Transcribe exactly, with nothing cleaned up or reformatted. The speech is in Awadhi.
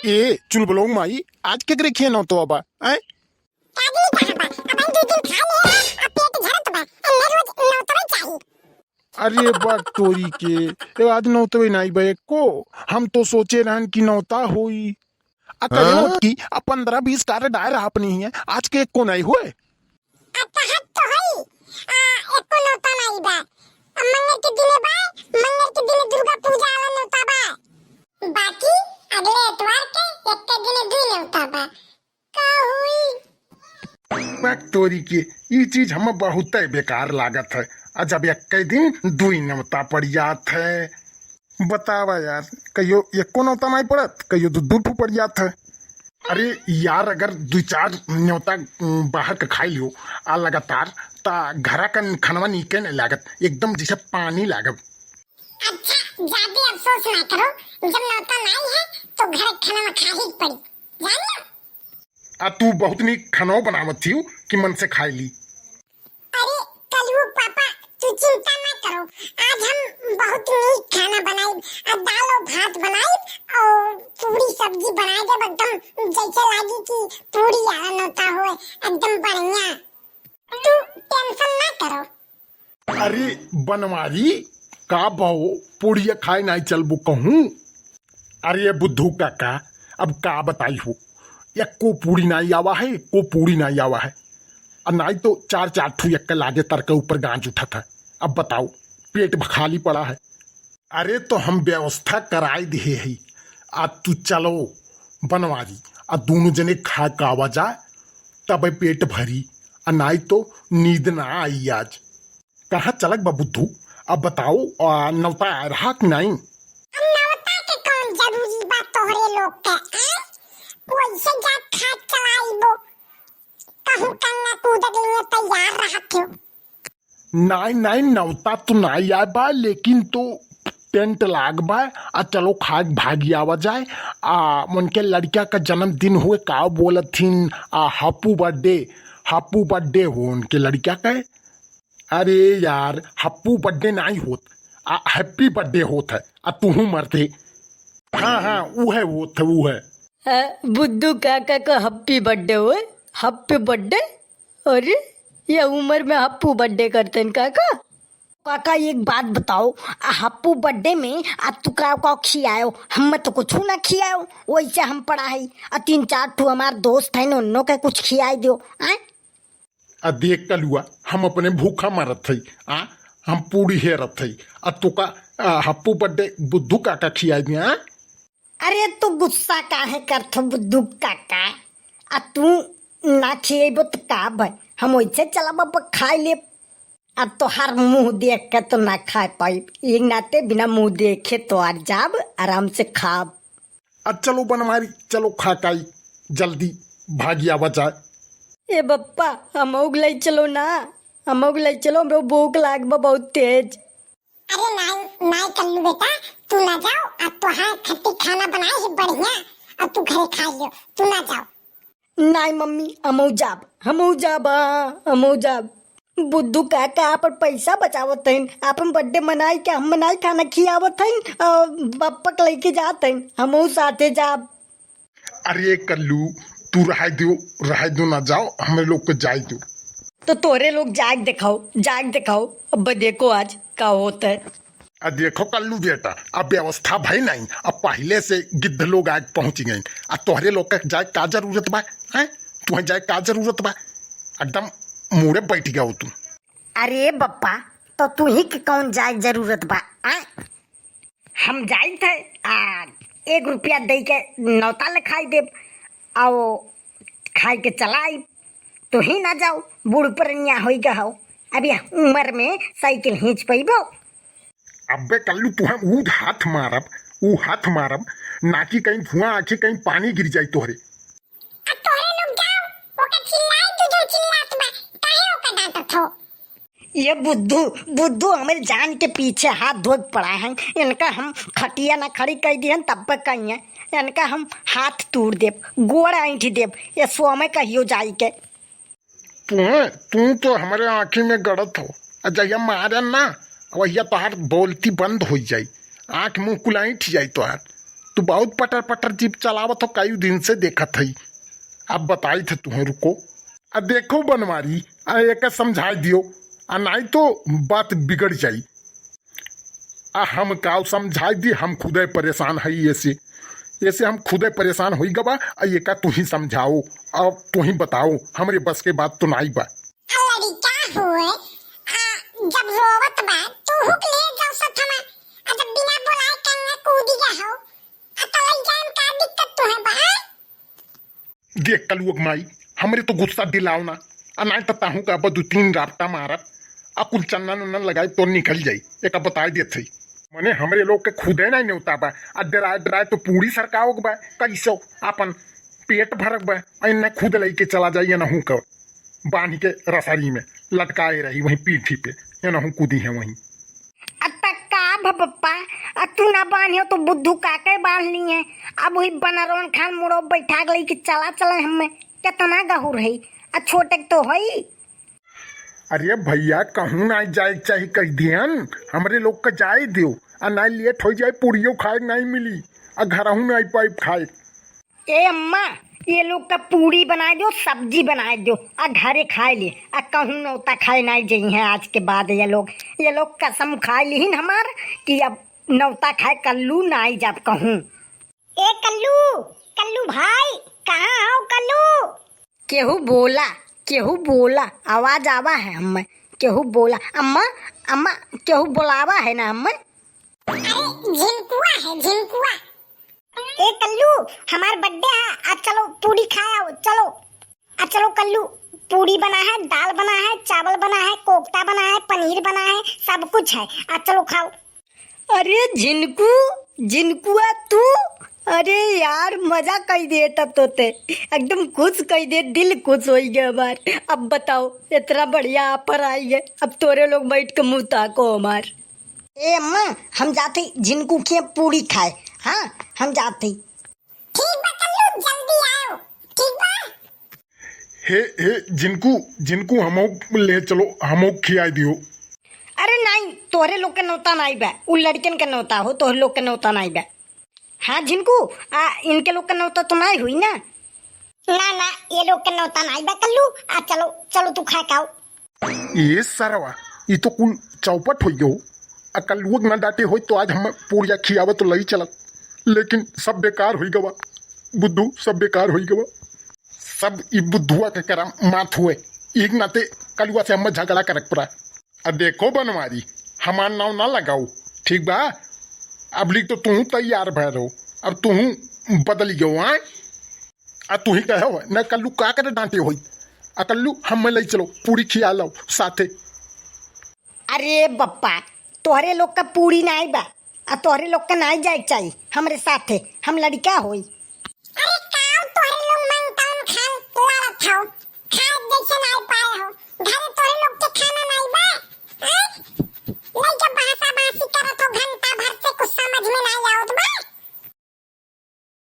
ए चुलबुलऊ माई, आज केकरे खिया नौतवा बा? आय? काजनी कहाँ बा? अब हम दो दिन खा ले, अब पेट झरत बा। एन्ने रोज नौतवा चाही। अरे बा तोरी के, ए, आज नौतवे नाई बा एको। हम तो सोचे रहन कि नौता होई। आ कहे हाँ? होत कि अब पन्द्रह बीस कार्ड आए रहा अपनी हिया, आज के एको नाई होए। अब कहत तो हई, आ, एको नौता नाई बा। अब मंगर के दिने बा, मंगर के दिने दुर्गा पूजा वाला नौता बा। बाकी अगले एतवार के एक के दिने दुई नौता बा। का होई? बा तोरी के, ई चीज हम बहुते बेकार लागत है। आ जब एक्के दिन दुई नौता पड़ जात है, बतावा यार, कहियो एको नौता नाई पड़त, कहियो दू दू ठू पड़ जात है। अरे यार, अगर दू चार नौता, उम, बाहर के खाई लियो आ लगातार, ता घरा का खानवा नीके नहीं लागत, एकदम जैसे पानी लागत। अच्छा, ज्यादा अफसोस ना करो, जब नौता नाई है तो घर के खाना में खा ही पड़ी, जान लो। आ तू बहुत नीक खाना बनावत थी कि मन से खाई ली। अरे कलुआ पापा, तू चिंता ना करो, आज हम बहुत नीक खाना बनाई, आ दाल और भात बनाई और पूरी सब्जी बनाई देब, एकदम जैसे लागी कि पूरी आला नौता होए, एकदम बढ़िया। तू टेंशन ना करो। अरे बनवारी, का बहो, पूड़िया खाए नाई चलबू कहूँ? अरे बुद्धू काका, अब का बताई हो, एको पूड़ी नाई आवा है, एको पूड़ी नाई आवा है। आ नाई तो चार चार ठू एक लागे तर के ऊपर गांज उठत है। अब बताओ, पेट खाली पड़ा है। अरे तो हम व्यवस्था कराई दिहे ही, आ तू चलो बनवारी, आ दोनों जने खा के आवा जाए, तबे पेट भरी, आ नाई तो नींद ना आई आज। कहाँ चलक बा बुद्धू? अब बताओ, आ, नौता आ रहा कि नाई? अब नौता के कौन जरूरी बा तोहरे लोग के, आय? वैसे जात खात चलाइबो, कहूँ कन्ना कूदक लिए तैयार रहा क्यों? नाई, नाई, नौता तो नाई आए बा, लेकिन तो टेंट लाग बा, आ चलो खाए भागी आवा जाए। आ उनके लड़किया का जन्मदिन हुए, का बोलत थिन, आ happy birthday, happy birthday हो उनके लड़किया का। अरे यार, happy birthday नाई होत, आ happy birthday होत है, आ तुहू मरते। हाँ, हाँ, ऊ है, वो थे, वो है। आ, बुद्धू काका का happy birthday होए, happy birthday। अरे, ये उम्र में happy birthday करते हैं काका? काका, एक बात बताओ, आ happy birthday में आ तू का, का खियायो? हम तो कुछ ना खियायो, वैसे हम पड़ा है, आ तीन चार ठो हमार दोस्त हैं, उन्हों के कुछ खियाई दियो, आय? आ देख कलुआ, हम अपने भूखा मरत हई, आ, हम पूड़ी हेरत हई, आ तोका, आ, happy birthday बुद्धू काका खियाई दिया, आ? अरे तू गुस्सा काहे करत हो बुद्धू काका? आ तू ना खिएबो त का भाई, हम वैसे चलब अब खाए लेब। आ तोहार मुंह देख के तो ना खाए पाइब, एक नाते बिना मुंह देखे तोहार जाब, आराम से खाब। आ चलो बनवारी, चलो खा काई, जल्दी भागी आवा जाए। ए बप्पा, हमहू के ले चलो ना, हमहू के ले चलो, हमरो भूख लाग बा बहुत तेज। अरे नाई, नाई कल्लू बेटा, तू ना जाओ, आ तोहार खट्टी खाना बनाए है बढ़िया, आ तू घरे खा लियो, तू ना जाओ। नाई मम्मी, हमहू जाब, हमहू जाब, हाँ, हमहू जाब। बुद्धू काका आपन पैसा बचावत हइन, आपन birthday मनाई के हम मनाई खाना खियावत हइन, और बप्पा के लेके जात हइन, हमहू साथे जाब। अरे कल्लू, तू रहाई दो, रहाई दो, ना जाओ, हमरे लोग के जाए दो। तो तोरे लोग जाग देखाओ, जाग देखाओ, अब देखो आज का होत है। आ देखो कल्लू बेटा, अब व्यवस्था भई नाई, अब पहिले से गिद्ध लोग आके पहुँच गइन। आ तोहरे लोग के जाए का जरूरत बा? हैं? तुहें जाए का जरूरत बा? एकदम मूड़े बैठ गया हो तू। अरे बप्पा, तो तुही के कौन जाए जरूरत बा? आय? हम जाइत है, आ एक रुपया दे के नौता लिखाई देब, आओ खाए के चला आइब। तुही ना जाओ, बूढ़ पुरनिया होई गए हो, अब यह उम्र में साइकिल खींच पइबो? अबे कल्लू, तुहें ऊ हाथ मारब, ऊ हाथ मारब, नाकी कहीं धुआं, आँखी कहीं पानी गिर जाई तोहरे। अब तोहरे लोग जाओ, ओके चिल्लाई, तू जो चिल्लात बा, काहे ओके डांटत हो? ये बुद्धू, बुद्धू हमरे जान के पीछे हाथ धोए पड़ा है। इनका हम खटिया ना खड़ी कर दिहन तब पे कहिए, इनका हम हाथ तोड़ देब, गोड़ ऐंठ देब, ये सोमे कहियो जाई के। तू, तू तो हमरे आँखी में गड़त हो, आ जहिया मारन ना, वहिया तोहार बोलती बंद हो जाई, आँख मुँह कुल ऐंठ जाई तोहार। तू बहुत पटर पटर जीप चलावत हो, कई दिन से देखत हई। अब बताई थे तुहें, रुको। आ देखो बनवारी, आ एका समझाई दियो, आ नाई तो बात बिगड़ जाई। आ हम काउ समझाई दी, हम खुदे परेशान हई एसे, एसे हम खुदे परेशान होई गबा। आ एका तू ही समझाओ, अब तू ही बताओ, हमरे बस के बात तो नाई बा। आ लड़िका होए, आ जब रोवत बा, तू हुक ले जाओ सथमा, आ जब बिना बोलाए कन्ने कूदी गया हो, आ तो लई जाए में का दिक्कत तुहें बा? देख कलुअक माई, हमरे तो गुस्सा दिलाओ ना, आ नाई तो ताहू का अब दू तीन रापटा मारब, आ कुल चन्ना नुन्ना लगाई तो निकल जाई, एका बताई देत हई। मने हमरे लोग के खुदे नाई नेवता बा, आ डराए डराए तो पूरी सरकाओक बा, कैसो आपन पेट भरक बा, आ इन्ना खुद लइके चला जाई, एनहू का बांध के रसरी में लटकाए रही वहीं पीठी पे, एनहू कूदी है वहीं। अ त का भ पप्पा, अ तू ना बांधियो तो बुद्धू काके बांध ली है। अब वही बनरवन खान मुड़ो बैठा गई कि चला चले हमें, कितना गहुर है, अ छोटे तो है। अरे भैया, कहूँ ना जाए के चाही कह दियन, हमरे लोग का जाए दियो, आ ना लेट हो जाए, पूड़ियो खाए नहीं मिली, आ घरहू नहीं पाइब खाए। ए अम्मा, ये लोग का पूड़ी बनाए दो, सब्जी बनाए दो, आ घरे खाए ले, आ कहूँ नौता खाए नाई जई हैं आज के बाद ये लोग। ये लोग कसम खाए लिहिन हमार कि अब नौता खाए कल्लू नाई जाब कहूँ। ए कल्लू, कल्लू भाई, कहाँ हो कल्लू? केहू बोला, केहू बोला, आवाज आवा है हमें, केहू बोला, अम्मा, अम्मा, केहू बोलावा है ना हमें। अरे झिनकुआ है, झिनकुआ। ए कल्लू, हमार birthday है, आज चलो पूड़ी खाए आओ, चलो। आज चलो कल्लू, पूड़ी बना है, दाल बना है, चावल बना है, कोफ्ता बना है, पनीर बना है, सब कुछ है, आज चलो खाओ। अरे झिनकू, झिनकुआ तू, अरे यार मजा कई दे तब तो ते, एकदम खुश कई दे, दिल खुश होई गया हमार। अब बताओ, इतना बढ़िया offer आई है, अब तोरे लोग बैठ के मुँह ताको हमार। ए अम्मा, हम जाते झिनकू के पूड़ी खाए। हाँ, हम जाते। ठीक बा कल्लू, जल्दी आओ। ठीक बा। हे, हे, झिनकू, झिनकू, हमहू ले चलो, हमहू खियाए दियो। अरे नाई, तोहरे लोग के नौता नाई बा, उ लड़कन के नौता हो, तोहरे लोग के नौता नाई बा। हाँ झिनकू, आ इनके लोग के नौता तो नाई हुई ना? ना, ना, ये लोग के नौता नाई बा कल्लू, आ चलो, चलो तू खा के आओ। ये सरवा, ई तो कुल चौपट होई गयो। आ कल्लुआ के ना डांटे होई तो आज हम पूरिया खियावत तो लई चलत, लेकिन सब बेकार होई गवा बुद्धू, सब बेकार होई गवा। सब ई बुद्धुआ के करम मात हुए, एक नाते कलुआ से हम झगड़ा करक पड़ा। आ देखो बनवारी, हमार नाव ना लगाओ, ठीक बा? अब लिख तो तू तैयार भय रहो, अब तू बदल गयो, हाँ? आ तू ही कहे हो ना कल्लू का करे डांटे होई। आ कल्लू हमें ले चलो, पूरी खिया लो साथे। अरे बप्पा, तोहरे लोग का पूरी नाई बा, आ तोहरे लोग का नाई जाए के चाही हमरे साथे, हम लड़का होई। अरे काऊ तोहरे लोग मन तन खान लड़त हो, खाए जैसे नाई पाए हो, घरे तोहरे लोग के खाना नाई बा, हैं?